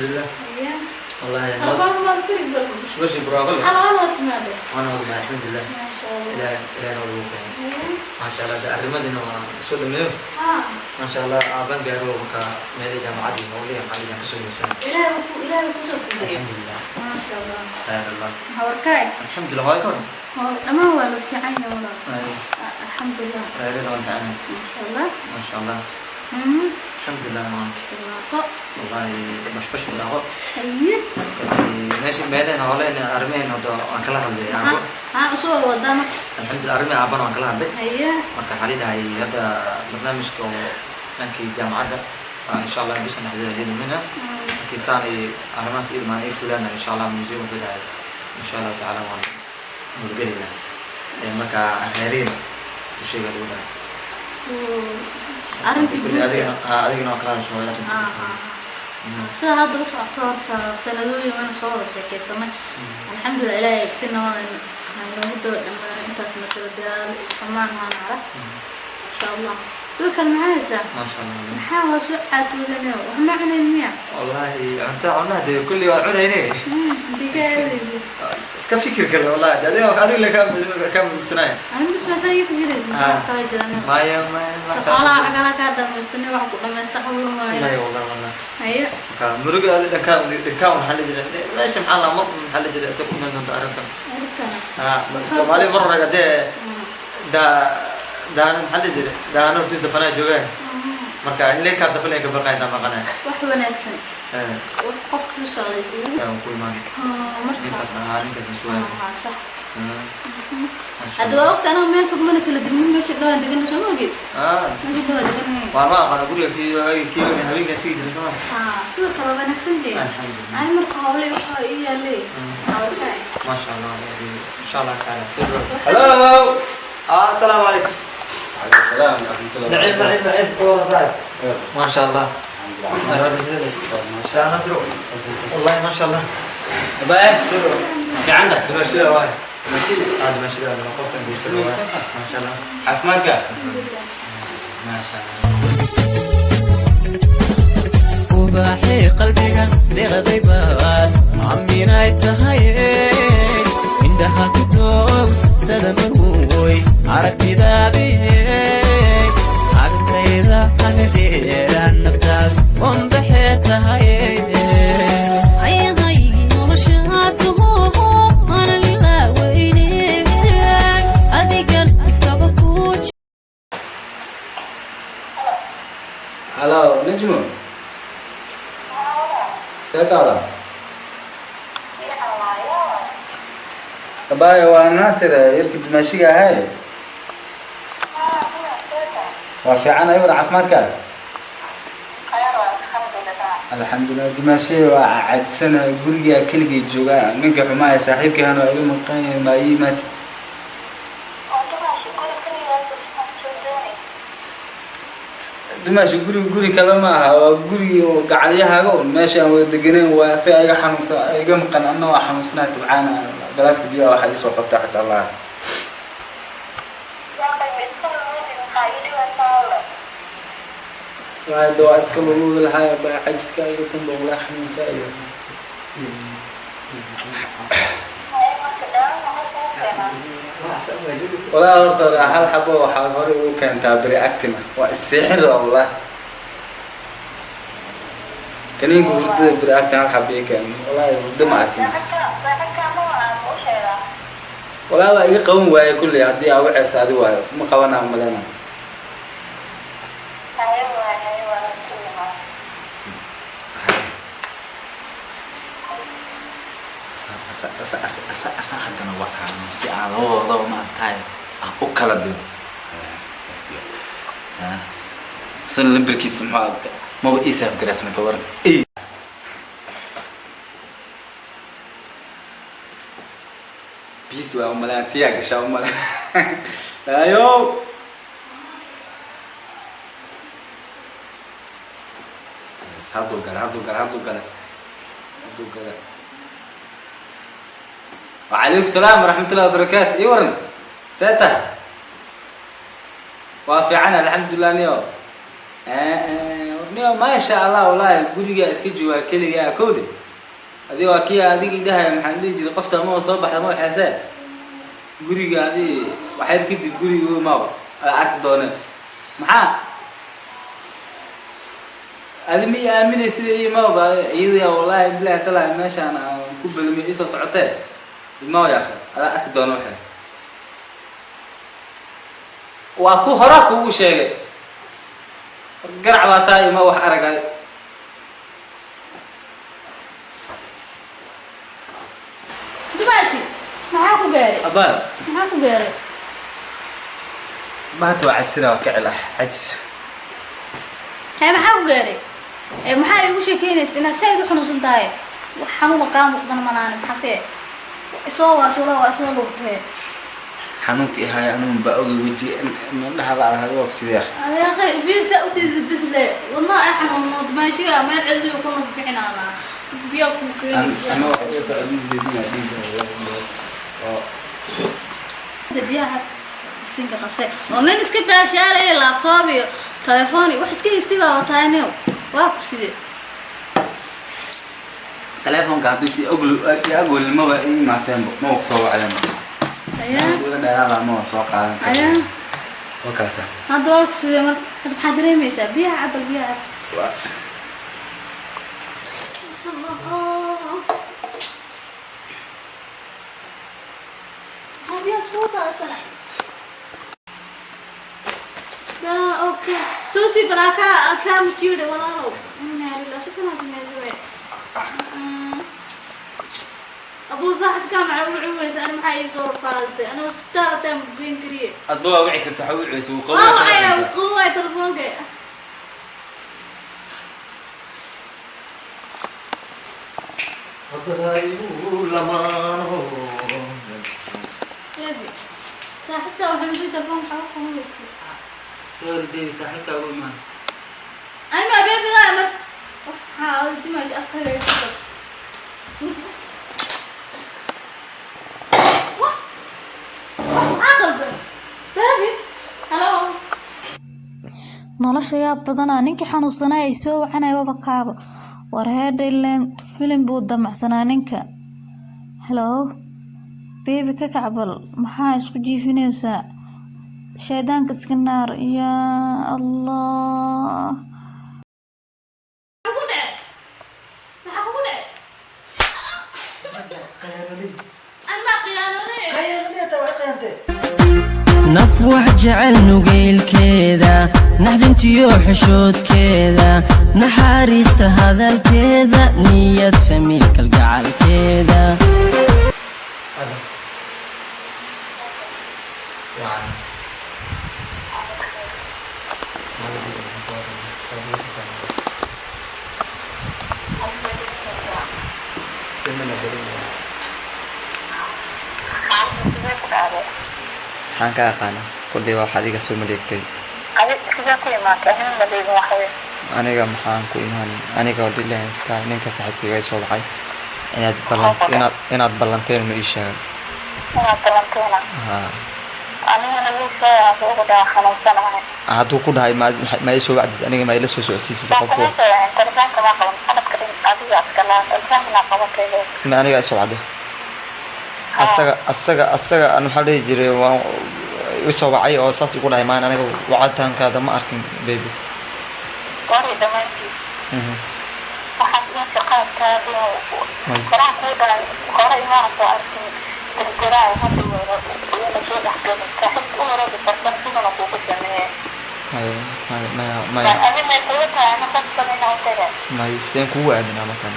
Alxamdulilah. Haye. Wallahi nabad. Telefoonka waa isku riggal. Bashbashi barwaaqo leh. Maxaa laga wada timaadee? Waan nabad, alxamdulilah. Maasha Allah. Ilaahay, Ilaahay nabad ugu keenay. Haye. Maasha Allah, de arrimadina waa soo dhameeyo. Maasha Allah, aaban gaaro marka meelay jaamacaddii howlihi maxaa kasoo dhamaysanay. Ilaahay ku soo fududeeyay. Alxamdulilah. Maasha Allah. Khayr Allah. Maxaa warkaay? Alxamdulilah, waa ka waran. Dhammaan waa la fiican yahay walaal. Ay. Alxamdulilah. Reerina waa fiican. Maasha Allah. Maasha Allah. Alxamdulilah, maan. Barwaaqo. Wallahi bashbash barwaaqo. Haye. Meesha meelaheen howlaheen arrimaheen hadda waan kala hadlay aabo. Maxaa cusub oo wadaa marka? Alxamdulilah, arrimihii aabana waan kala hadlay. Haye. Marka waxaa lidhahay hadda barnaamijka oo dhankii jaamacadda insha Allah bishan dhexdeeda la dhameynaa. Markii saan ay arrimahaas ilmaan ay fulaan, insha Allah museum wuxuu dhahay insha Allahu tacaala waan howlgelaynaa. Marka reeriin u sheega lagu dhahay. Arrintii kulli guurka. Adigana ha, adigana waa kala hadasho arrintii. Sida hadda la socoto horta sanadooyin wayna soo wada sheekaysanay. Alxamdulilah, Ilaahay si nabad noogu daba dhammaan intaasna kala dadaal dhammaan waan arag, insha Allah. Sidoo kale maxaa haysaa? Maasha Allah. Maxaa waa soo caatoodane? Wax ma cunayn miya? Wallahi cunto cunaha dee kulli waan cunayne. Intee ka aadaysa? Iska fikir kale wallahi, de adiga le kaa murugsanaya. Ani bis masaa ii fikiraysa, maxaa kala jiraan? Maya, maya. Shaqaalaha cagala kaa dhamaystani, wax ku dhamaysta xawlo maayo. Maya, wallahi, wallahi. Haye. Marka muruga adi dhankaa maxaa la jira meesha, maxaa la mar maxaa la jira isaga ku imaan doonta arrintan. Arrintana. Ha, Soomaali mar hore hadee daa daana maxaa la jira daana hortiis dafanaa joogaa. Marka in leekaa dafanaya ka baqaya intaan maqanaya. Wax wanaagsan, wax qof ku socday. Aan ku imaan. Marka ninkaas ahaa, ninkaas aan sugaya. Sax. Hadda waa waqti anaa meel fog mana kala degnin, meesha dhawaan degana, soo ma ogid? Meesha dhawaan deganay. Waan ma aqaana guriga kii habeenkan tigi jiray, soo ma? Sidoo kale waa wanaagsan dee. Alxamdulilah. Ay, marka howle waxaa ii yaalay warkaay. Maasha Allah, insha Allah tacaala soo dhawaad. Hello. Asalaamu calaykum. عليكم السلام ورحمة الله. نعيم، نعيم، نعيم والله صاحب، ما شاء الله. ما شاء الله نصر والله، ما شاء الله. باي. سلو. في عندك دمشق واي. ماشي. دمشق قفت عندي سلو، ما شاء الله. عافمادك ما شاء الله. Ubaxii qalbiga deeqday baad caminay tahay, indhaha ku toog sadamarwoy aragtidaadii agtayda hagadeeraan naftaad wanbaxee tahay. Ayahay noloshaatuhu ana lilaweyne adigan ifkaba ku. Hello, Najmo. See taala? Abaya, waa Naasir, yarkii dumaashiga ahay. Waa fiican ayuuna, caafimaadkaaga? Alxamdulilah, dumaashiga waa caajisana, gurigaa keligay joogaa, ninka xumaa ee saaxiibkii hana waa iga maqan yahay, maa ii imaatid? Dumaashi, guri guri kale ma aha, waa gurigii oo gacalyahaaga un meesha aan wada deganeen, waa isaga iga xanuunsan, iga maqan, anna waa xanuunsanaa, tabcaan, galaaska biyaha waxaa iisoo qabtaa xataa Allah. Waa de waa iska luluudi lahaa baa cajiska iga tanba walaa xanuunsaa iyo. Walaa horta hal xabo waxaad hore ugu keentaa beri actina, waa isseexin rabaa walaa, kaniinka hurdada beri actin hal xabo ii keen, walaahi hurdo ma arkin, walaa waa iga qaban waaye kulley, haddii aa waceesa adi waayo ma qabanaa malena. Asa haddana wacaano si aan labadoodaba maaragtaye aan u kala dhigo isna lambarkiisa muxuu agta maba ii saafgaraysna, ka waran? Biis waa umaleen tiyaa gashaa umaleen ayo. Hadduu gale, hadduu gale, hadduu gale, hadduu gale. وعليكم السلام ورحمة الله وبركاته، إيه ورن ساته وافي عنا، الحمد لله. نيو Niyo, maasha Allah, wallaahi gurigaa iska joogaa keligaa kowde. Adiga waa kii adigii dhahaya, maxaan dhihi jiray, qofta ma soo baxda ma waxeesee guriga adi waxyar kadib guriga u imaw, ala arki dooneen. Maxaa adi ma ii aaminay sida ii imaw ba iyadaya? Wallaahi bilahi talaahi, meeshaan aan ku balmiyo isoo socotee, imaw yaa akhi, ala arki doona. Waxay waa ku horaa kuugu sheegay, garac baa taa, ima wax aragay. Dumaashi, maxaa ku gaaray? Abaa. Maxaa ku gaaray? Bahata waa cajsina, waa kacil ah, cajis. Hee, maxaa ku gaaray? Ee maxaa iigu sheekeynaysa inaad saaid u xanuunsan tahay? Wax xanuuna kaa muuqdana malaani, maxaase isoo waatula, waa isoo lugtee. Xanuunka ihaaya anuun baa ogay, weji indhaha baa lahaa, waa sidee? Adeeqay fiisa u dhidid bisle, wadnaha ay xanuuno. Dumaashiga meel cidliyu ku naf bixinaanaa, biyaa ku keenaysa. Ama wax iga socda jeedina dhiigga oo. Biyaha sinka qabsay oo nin iska baashaalaya, laptop iyo telefoon iyo wax iska haystay baa wataa. New, waa ku sidee? Telefoonka haddii si ogl agolnimaba ii imaateenba, maba kusoo wacdeenba. Ayaa. Iga dheeraada ma waa soo qaadan. Ayaa. Wakaasa. Hadda waa ku sidee marka? Hadda maxaa dareemaysaa? Biyaha cabal, biyaha cab. Maxaa biyaha soo daasana? Da, okay. Susi baraka kaa mujiire walaalow. Inna lillahi, shukran sameysay. Abuu, saaxibkaa maxay u cuweysa? Ani maxaa ii soo rafaadisay? Anoo isbitaal hataa ma goyn kariye. Adba waa wici karta, waxaa u wiceysa wuu. Waa wacaya, wuu qabowaay telefoonka. Hadda lamaano. Baby, saaxibkaa waxay usi telefoon, maxaa u qabanaysa? Sorry baby, saaxiibkaa ugu imaan. Ama baby daa mar waxaa dimash afkaaga ku dar. Wah! Maxaa qaldan? Baby, hello. Nolosha yaab badanaa, ninkii xanuunsanaa ay soo wacanaya waba kaaba. War heedhaylen, filim buu damacsanaa ninka. Hello baby, ka kacbal, maxaa isku jiifinaysaa? Shaydaanka iska naar, yaa Allah. Kugu dhacay? Maxaa kugu dhacay? Khiyaanoley. Anaa khiyaanoley? Khiyaanoley, hataa waa khiyaantee. Naf wax jecel nugeylkeeda, naxdintiyo xishoodkeeda, naxariista hadalkeeda, niyad sami kalgacalkeeda. Alo. Wacan. Maxaan ka aqaanaa? Kulley waa waxaad iga soo maleegtay. Aniga maxaan ku imaanay? Aniga oo dhilahanska ninka saaxiibkayga soo baxay inaad ballan inaad ballanteen ma ii sheegay. Haa, hadduu ku dhahay ma ma ii soo wacdid, aniga ma ila soo socodsiisay qofku, ma aniga isoo wacday? Asaga aan maxaa dhihi jiray, waan isoo wacay oo saas igu dhahay. Maan aniga wacitaankaada ma arkin baby. May. Maya, maya, maya, maya, may, seen kugu aaminaa markan?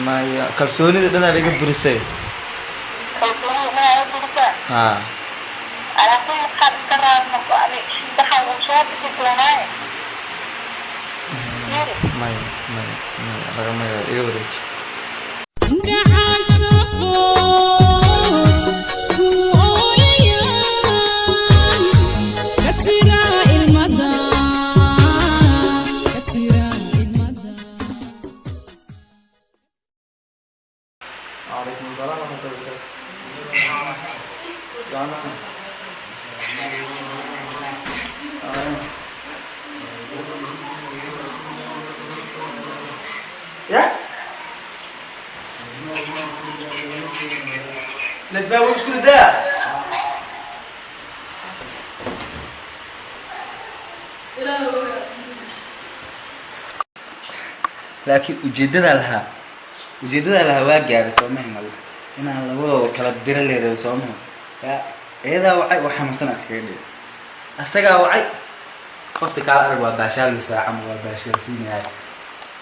Maya, kalsoonida dhanaa iga burisay. Haa. Maya, maya, maya, lagama yaabo, iga wareeji. وعليكم السلام ورحمة الله وبركاته. يعني آه. Ya nadbaa isku dadaa. Laakiin ujeedadaa lahaa waa gaaray, soomahin alle inaan labadooda kala dira leereeyo, soomahin yaa. Iyadaa wacay oo xanuunsan iskaga dhigay, asagaa wacay. Qofta kaala arag waa baashaal musaacama, waa baashaalsiinaya.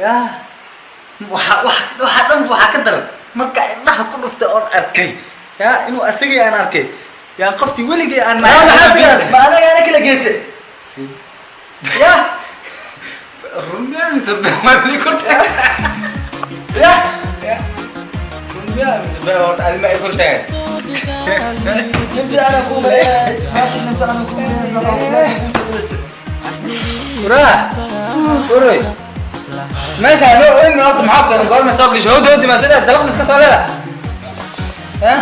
Yaa waxa wax waxa dhan waxaa ka daran marka indhaha ku dhuftay oon arkay yaa inuu asagii aan arkay yaa qoftii weligii aan Maxaa tiraa? Ma anaga ana kala geyse ya? Runyaa mise been? Waa weli kortaagaysa. Ya. Runyaa mise been? Horta adi ma ay kortaagaysa. Nin fiican aan kuu maleeyahay maanta, nin fiican aan kuu maleeyahay. Uraa uroy, meesha loo in horta maxaa keenay? Goorma soo gasho? Hawda hawdi ma sidaa dalaq miska soo leeda ha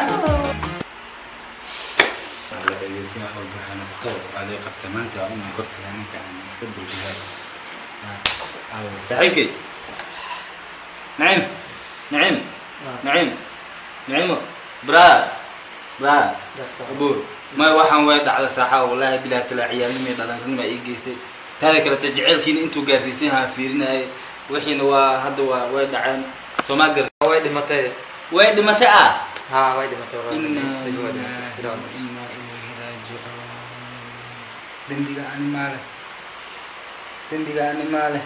maanta? Waa inaan kortagaa ninka aan iska dulbiyaa. Saaxiibkay Nacim, Nacim, Nacim, Nacimo, braa braa abuur may waxaan way dhacda saaxa. Wallaahi bilaa tala ciyaalnimo iyo dhalanrinima ii geysay. Taada kaleta jaceylkiina intuu gaarsiisan yahaa fiirinayay, wixiina waa hadda waa way dhaceen, soomaa gar. Way dhimatay. Way dhimatay ah? Ha, way dhimatay. Inna way lillahi dhimatay. wa inna ilayhi raajicuun. Dembiga ani maale, dembiga ani maale.